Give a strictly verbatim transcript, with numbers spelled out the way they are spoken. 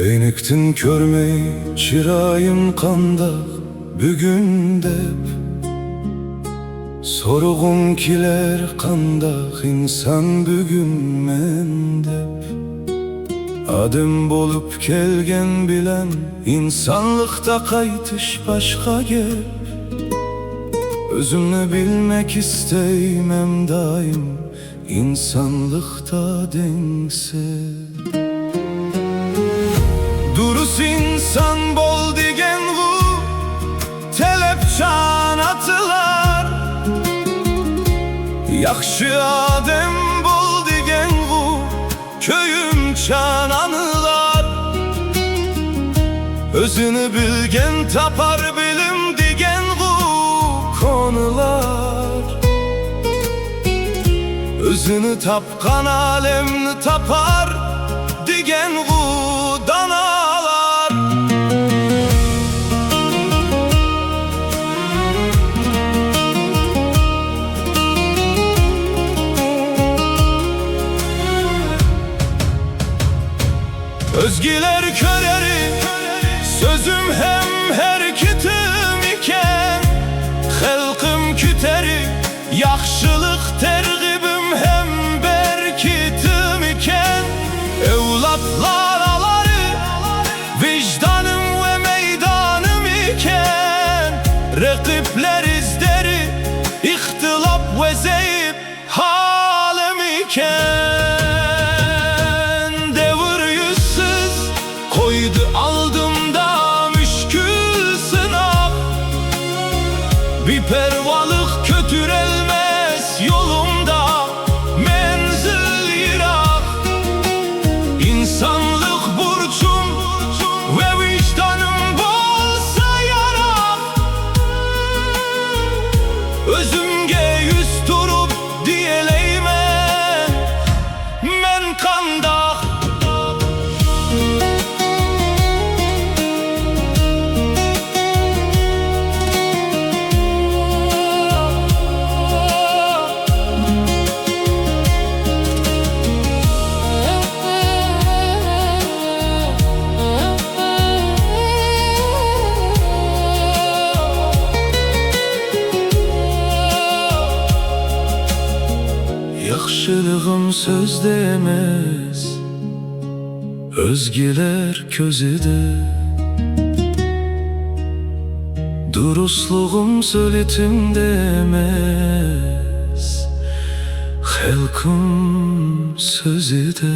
ئەينەكتىن كۆرمەي چىرايىم قانداق بۈگۈن دەپ، سورىغۇم كېلەر قانداق ئىنسان بۈگۈن مەن دەپ. ئادەم بولۇپ كەلگەن بىلەن ئىنسانلىقتا قايتىش باشقا گەپ. ئۆزۈمنى بىلمەك ئىستەيمەن دائىم، ئىنسانلىقتا دەڭسەپ. دۇرۇس ئىنسان بول دېگەنغۇ تەلەپچان ئاتىلار، ياخشى ئادەم بول دېگەنغۇ كۆيۈمچان ئانىلار. ئۆزىنى بىلگەن تاپار بىلىم دېگەنغۇ كونىلار. ئۆزىنى تاپقان ئالەمنى تاپار دېگەنغۇ دانالار. ئۆزگىلەر كۆرەر سۆزۈم ھەم ھەرىكىتىم ئىكەن، خەلقىم كۈتەر ياخشىلىق تەرغىبىم ھەم بەرىكىتىم ئىكەن. ئەۋلادلار ئالار ۋىجدانىم ۋە مەيدانىم ئىكەن، رەقىبلەر ئىزدەر ئىختىلاپ ۋە زەئىپ ھالىم ئىكەن. دەۋر يۈزسىز قويدى ئالدىمدا مۈشكۈل سىناق، بىپەرۋالىق كۆتۈرەلمەس يولۇمدا مەنزىل يىراق. ئىنسانلىق بۇرچۇم ۋە ۋىجدانىم بولسا ياراق، ئۆزۈمگە يۈز تۇرۇپ دېيەلەيمەن، مەن قانداق؟ ياخشىلىقىم سۆزدە ئەمەس، ئۆزگىلەر كۆزىدە. دۇرۇسلۇقۇم سۆلىتىمدە ئەمەس، خەلقىم سۆزىدە.